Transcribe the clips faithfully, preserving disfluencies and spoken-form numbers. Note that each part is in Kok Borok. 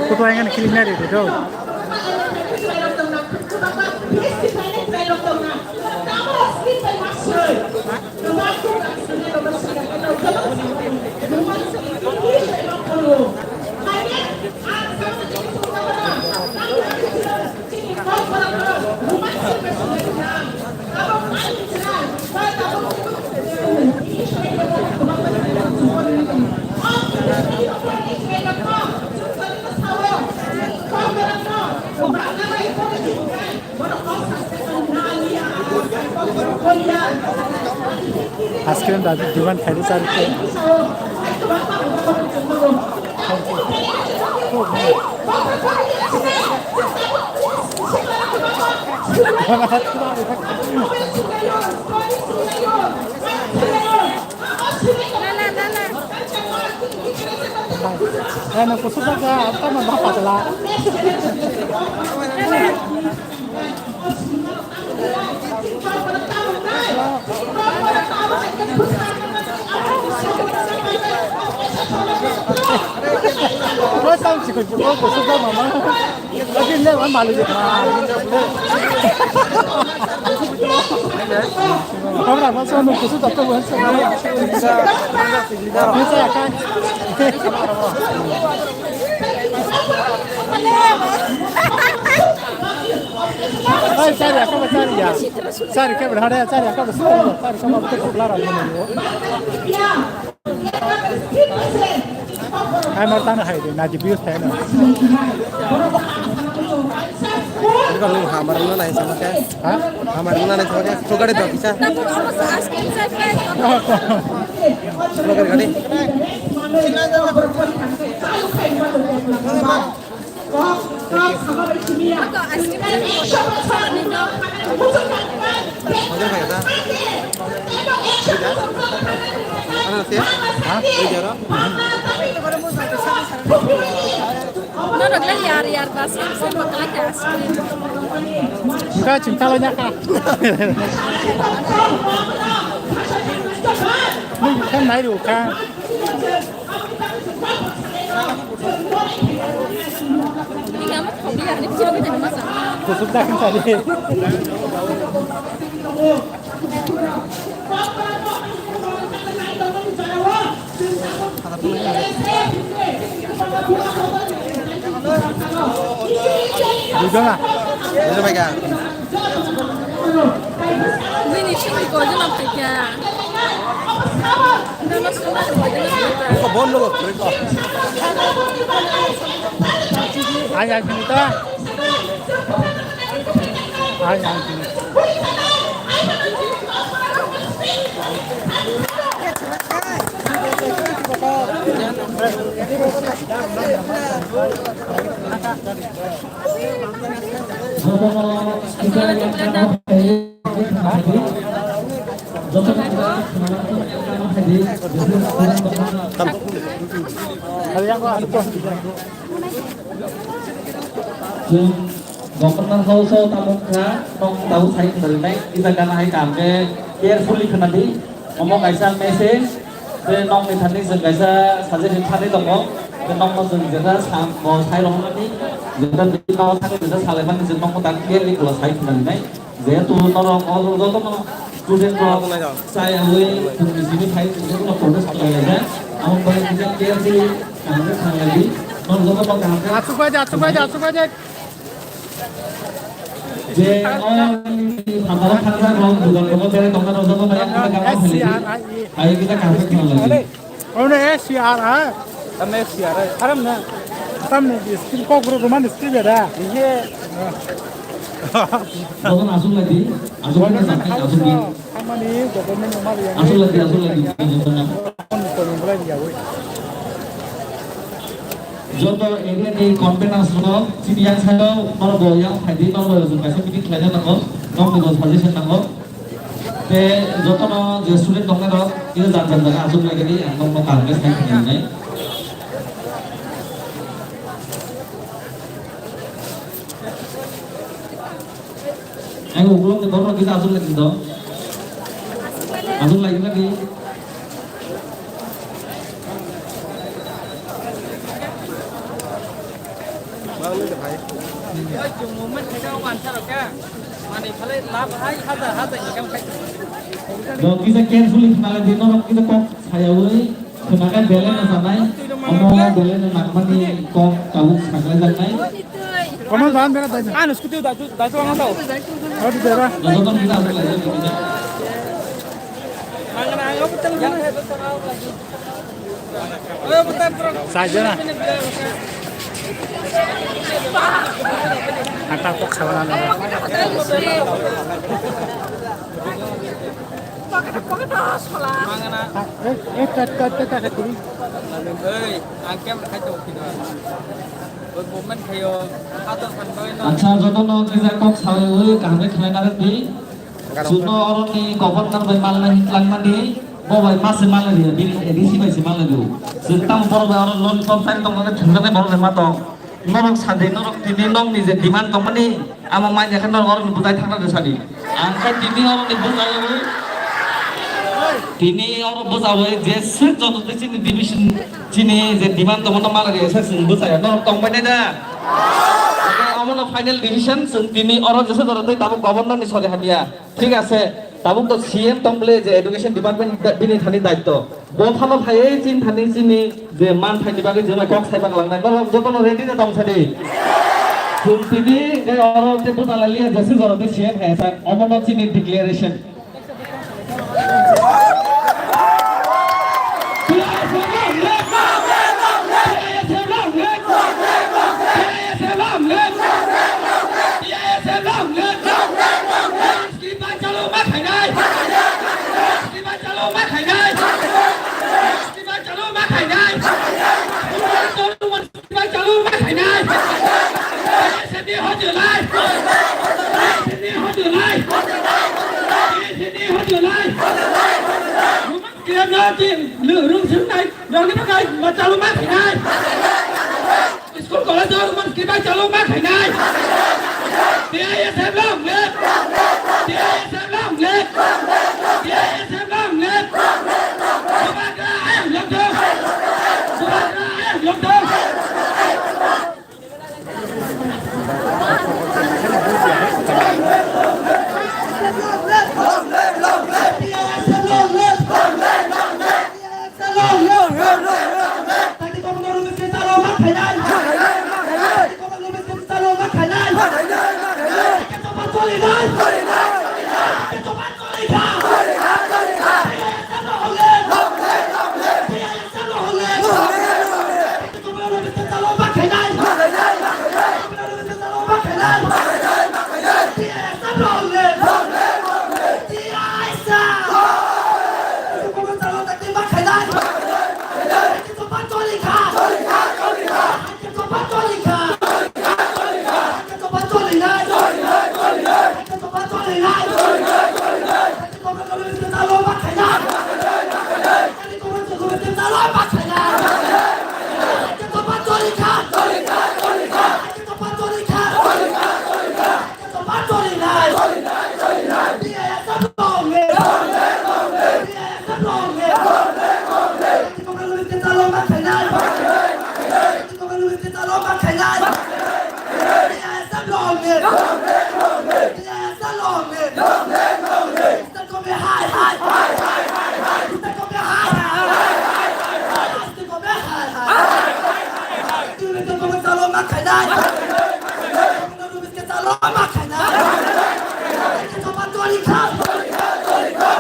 Kutu aing ani kilik nari di do. Ice cream da demand khaidi chari khe. Nana, nana. Eh, no kusuk ka, apa mah patla. Kau tahu sih, kau kusuk ka mama. Lagi ni, mama lagi. Kau nak masuk, anu kusuk tak tahu masuk. Ai, sari, akaba sari ya. Sari, kebra hada, sari, akaba sari ya. Sari, kama betul pukla ramu ni. Ai, mar tana hai de, na di bius thai na. Ini kalau hamar mana naik sama kayak? Ha? Hamar mana naik sama kayak? Coba deh, bisa. Coba deh, kali. Masa kaya ta? Ano siya? Ha? Ini jaro? Norok le yar yar bas, sem sem bakla ke ice cream. Buka cinta lo nyaka. Ini kan naik buka. Kusuk dah kan tadi. Duijon na? Duijon bai ka? Bini chini koijon na phaikha? Ko bon logo, ko. Ai, ai, sini ta. Ai, ai, sini. Chwng Governor House o tamo wngkha, nok tabo sai khwnarinai, ida gana hai kaham khe carefully khwnadi, omo kaisa message. Tei nokni thani chwng kaisa suggestion thani tongo. Tei nokno chwng jesa sam bo sai rwmani, jesa bini nogo thangwi jesa salaimani chwng nokno tak clearly kwla sai khna rinai. Jehetu norok o jotono student rok chaywi chwngni simi phai chwng jotono protest khlai laijak. Amo bai kisa carefully kaham khe khlai di. Norok jotono kaham khe. Achuk bai de, achuk bai de, achuk bai de. Je o phataro thangjak rok, dugan rogo berai tongna rok joto bai ang kisa kaham khlai di. Hai kisa kaham khe khlai di. Ono S C R, ha? Tam S C R, haram na. Tam ni screen kok ro roman screen beda. Iya. Jotono asuk lai di, asuk lai di, asuk lai di. Asuk lai di, asuk lai di. Joto area ni conveners rok, chini yang side o, norok bo yang phai di, norok bo kaisa meeting khlai na nango, norok ni bo suggestion nango. Tei jotono je student tongnai rok, kisa jan jan jaga asuk lai di, ang norok no kaham khe sai khna rinai. Ang ukulok ni borok kisa asuk lai di do. Asuk lai di. Movement khaina o answer kha. Mani khalai lab hai hajar hajar income khai. Do kisa carefully khna lai di, norok kisa kok sayawi. Khwnakhai belai no sanai, omo belai no nangmani kok tabuk sakhlaijaknai. Kono dan bera dai. Ano scooty daitu, daitu ang tau. Odi bera. Jotono kita asuk lai, kita. Mangana ang apa tang jana hai betul. Ayo betul. Sajana. Ata kok sabana. Pocket, pocket, oh, sola. Mangana. Eh, eh, kat, kat, kat, kat, kat, kat. Ei, ang camera khai tong kino. Oi, movement khayo. Hato khan bai no. Acha, jotono kisa kok sawi oi, kaham khe khlai narwk di. Suno oroni governor bai malna hitlangmani, bo bai ma se malna di, bini A D C bai se malna di. Sing tamo borok bai oro lollipop sai tong khe thangjaknai borok bai ma tong. Norok sadi, norok tini nokni je demand tongmani, amo manya khe norok oroni bwtai thangna rw sadi. Ang khe tini oroni bwchawi, tini oro bwchawi je swk joto twi chini division chini je demand tongmano malari se chwng bwchaya. Norok tongbai nai da? Omono final division chwng tini oro jesa jora twi tabuk governor ni sori hamya. Thik ase, tabuk to C M tong bole je education department bini thani daitto. Bo phano phaiwi chini thani chini je man thaini bagwi je kok sai bak langnai, norok jotono ready da tong sadi. Chwng tini tei oro tei bwtala liya jesa jora tei C M hai sa, omono chini declaration. Kibai chalo ma khainai. Kibai chalo ma khainai. Kibai chalo ma khainai. Kibai chalo ma khainai. Sini hojulai. Sini hojulai. Sini hojulai. Kira na tin, lu rung sung nai, rong ni pakai, ma chalo ma khainai. School college o rwmani kibai chalo ma khainai. T I S F long live. T I S F long live. T I S F long live. Bubagra ayang yongdo. Bubagra ayang yongdo. Chalo ma khainai. T I S F long live. T I S F long live. Mister Kobe hai hai. Mister Kobe hai hai. Mister Kobe hai hai. Chalo ma khainai. Chalo ma khainai. Hai khe to ba tori kha.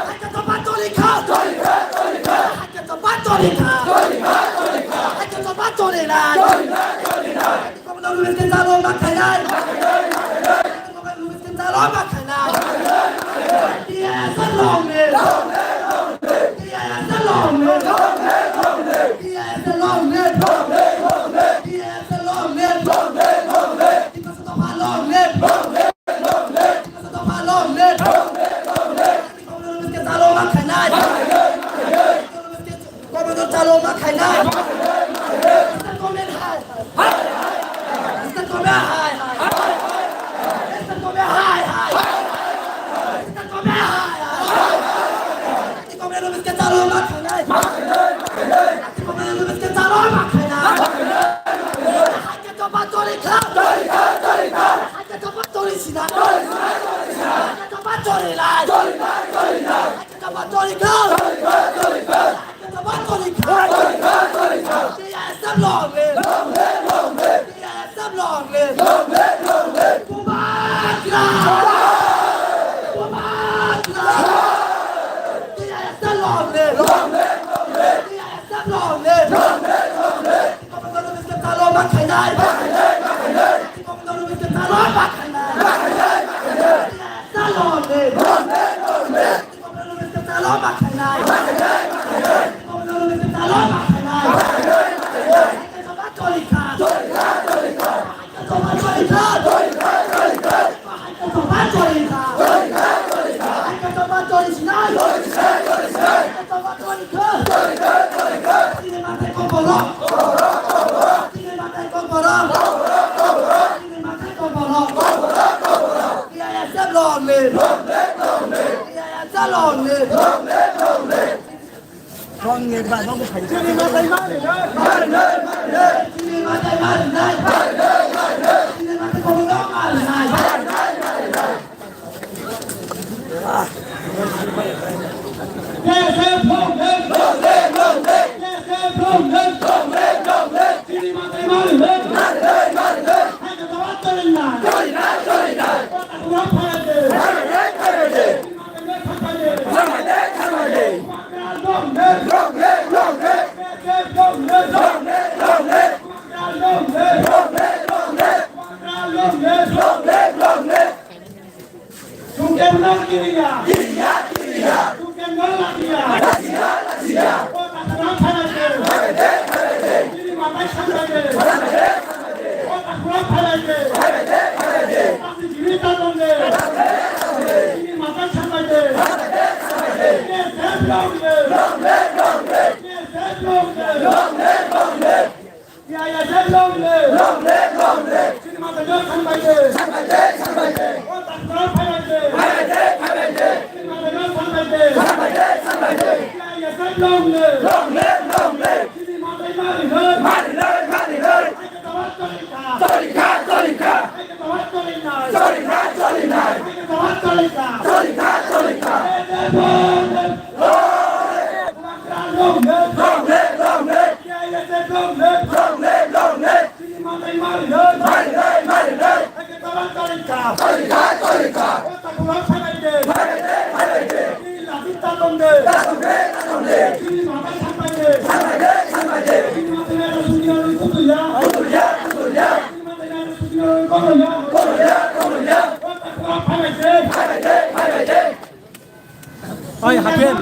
Hai khe to ba tori kha. Hai khe to ba tori kha. Hai khe to ba tori lai. Chalo ma khainai. Chalo ma khainai. T I S F long live. T I S F long live. T I S F long live. T I S F long live. Tiprasa dopha long live. Tiprasa dopha long live. Chalo ma khainai. Komando chalo ma khainai. Mister Komen hai. Mister Komen hai hai. Mister Komen hai hai. Mister Komen hai hai. Komando Mister chalo ma khainai. Komando Mister chalo ma khainai. Hai khe to ba tori kha. Hai khe to ba tori sinai. Hai khe to ba tori lai. Hai khe to ba tori kha. T I S F long live! T I S F long live! Bubagra! Bubagra! T I S F long live! T I S F long live! Komando Mister chalo ma khainai! Komando Mister chalo ma khainai! T I S F long live! Long live! Long live! Long live! Chini matai mari nai. Chini matai mari nai. Chini matai mari nai. K S F long live. K S F long live. Chini matai mari nai. Hai khe tawat tawin nai. Kota kura phalai de. Chini matai mari nai. Long live, long live. T I S F long live. Long live, long live. Chini matai no thanbai de. Thanbai de, thanbai de. O doctor phaibai de. Phaibai de, phaibai de. Chini matai no thanbai de. Thanbai de, thanbai de. T I S F long live. Long live, long live. Chini matai mari nai. Mari nai, mari nai. Hai khe tawat tawin nai. Tawin kha, tawin kha. Hai khe tawat tawin nai. Tawin kha, tawin nai. Hai khe tawat tawin nai. Tawin kha, tawin kha. T I S F long live. Long live, long live. Long live, long live. T I S F long live. Long live, long live. Chini matai mari nai. Mari nai, mari nai. Hai khe tawat tawin kha. Tawin kha, tawin kha. O doctor phaibai de. Phaibai de, phaibai de. Chini lathi tatom de. Tatom de, tatom de. Chini matai thanbai de. Thanbai de, thanbai de. Chini matai nai suniya ni kutuya. Kutuya, kutuya. Chini matai nai suniya ni kutuya. Kutuya, kutuya. O doctor phaibai de. Phaibai de, phaibai de. Oi, Hapen.